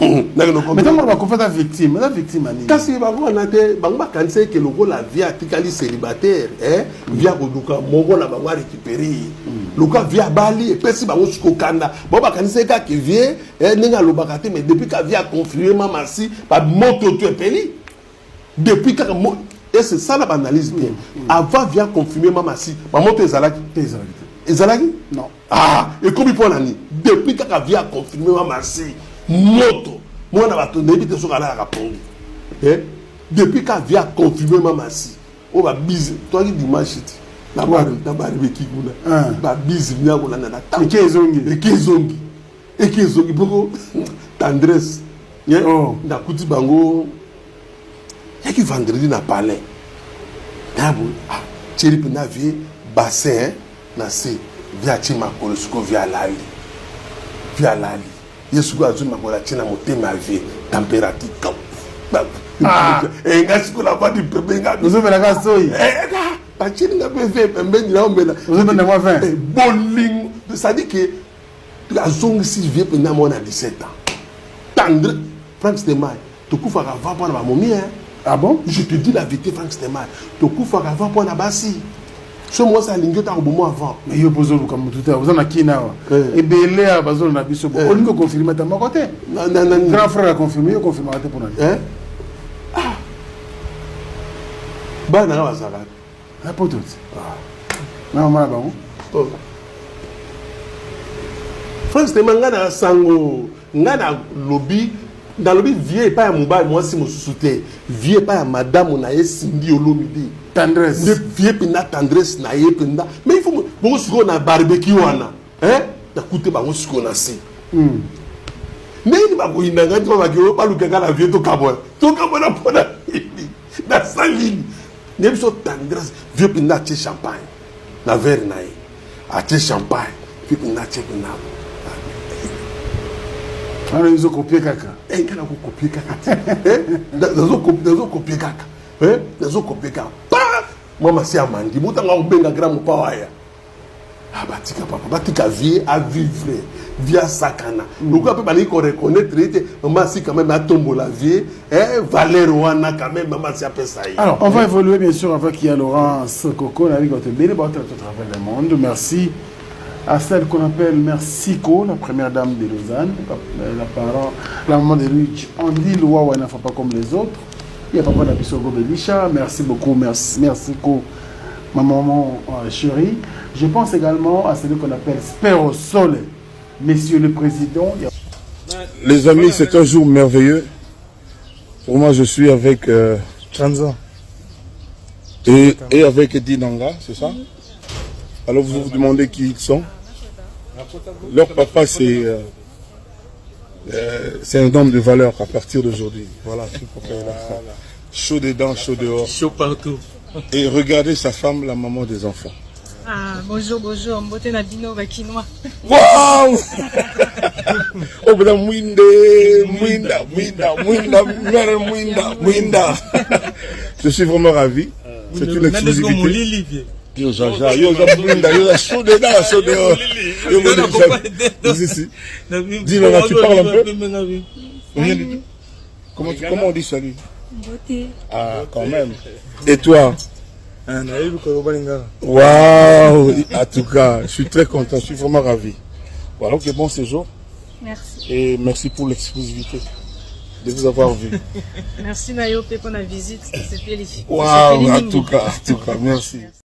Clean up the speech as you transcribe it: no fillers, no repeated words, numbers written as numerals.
Mais ntango bakofi aza victime, aza victime ya nini? Kasi bango wana te, bango bakanisa eke lokola vie atikali célibataire, vie akoluka moko na bango arécupérer ye. Lokola vie abali, epesi bango siko kanda. Bango bakanisa ye kaka vie ndenge alobaka te. Mais depuis ka vie aconfirme mamasi, bamoto to epeli. Depuis kaka ese sala baanalyse bien, avant vie aconfirme mamasi, bamoto ezalaki? Te, ezalaki te. Ezalaki? Non. Ah, ekomi mpo na nini? Depuis kaka vie aconfirme mamasi, moto mwana bato nayebi te soki alalaka pongi. Depuis ka vie aconfirme mamasi, oyo babise toaki dimanche ti na barbeki kuna, babise mia kolanda na Eke ezongi. Eke ezongi, eke ezongi bongo tendresse. Nakuti bango yaki vendredi na palais nabo tieli mpenza vie bassin na se. Vie atie makolo, sikoyo vie alali, vie alali ye sikoyo azwi makolo, atie na motema ya vie, température. Nga sikoyo navandi pembe nga. Ozomelaka soi? Batieli nga mpe vie pembeni, naomela. Ozomela mwa vin. Bolingo, c'est-à-dire que azongisi vie mpenza mwana 17 ans, tendre. Frank Stemay, tokufaka avant mpona bamomi. Ah bon? Je te dis la vérité, Frank Stemay, tokufaka avant mpona basi. So mwasi alingi ota koboma avant. Mais yo mpo ozoluka motu te, oza na kini awa, ebele awa bazolanda biso. Bo olingi oconfirme ata moko te? Grand frère aconfirme, yo confirmaka te, mpona nini? Bana nanga bazalaka Na poto ti na mama na bango. Frank Stemay, ngai na sango, ngai nalobi, nalobi vie epai ya mobali mwasi mosusu te, vie epai ya madamu na ye Cindy Olomide. Tendresse. Nde vie mpenza, tendresse na ye mpenza. Mais il faut bongo sikoyo na barbecue wana, nakute bango sikoyo na se ndenge nini bakoyinda ngai ti babaki balukaka na vie. Tokabwana, tokabwana mpona nini? Nasali nini? Nde biso tendresse, vie mpenza atie champagne na verre na ye, atie champagne, vie mpenza atie mpenza. Wana ezokopie kaka. Ngai nakokopie kaka te, nazokopie kaka, nazokopie kaka. Pa mama si amandi botanga kobenga grand mopa aya. Batika papa, batika vie avivre, vie asakana. Lokola mpe balingi koreconnaître ye te, mama si quand même atombola vie, valeur wana quand même mama si apesa ye. Alors, on va évoluer bien sûr avec Ya Laurence Coco, la Ligue Bélé, à travers le monde. Merci à celle qu'on appelle Merci Ko, la première dame de Lausanne, la parent, la maman de Luigi Andy Louawa, n'a pas comme les autres. Il y a papa Nabiso Gobelisha, merci beaucoup, merci, merci Ko, ma maman chérie. Je pense également à celui qu'on appelle Spero Sole, monsieur le président. Les amis, c'est un jour merveilleux. Pour moi, je suis avec 30 ans. Et avec Dinanga, c'est ça? Alors vous vous demandez qui ils sont. Leur papa, c'est un homme de valeur à partir d'aujourd'hui. Voilà, c'est pourquoi il a ça. Chaud dedans, chaud dehors. Chaud partout. Et regardez sa femme, la maman des enfants. Ah, bonjour, bonjour. Mbote na bino bakinois. Waouh! Oh, madame Mwinde, Mwinda, Mwinda, Mwinda, Mère Mwinda, Mwinda. Je suis vraiment ravi. C'est une exclusivité. Yo, Jaja, yo, Mwinda, yo, chaud dedans, chaud dehors. Yo, Mwinda, si. Dis, Nana, tu parles un peu? Rien du tout. Comment on dit salut? Mbote. Ah, quand même. Et toi? Ah, nayebi koloba lingala. Waouh! En tout cas, je suis très content, je suis vraiment ravi. Voilà, ok, bon séjour. Merci. Et merci pour l'exclusivité de vous avoir vu. Merci na yo mpe mpona visite. Tosepeli. Waouh, en tout cas, merci.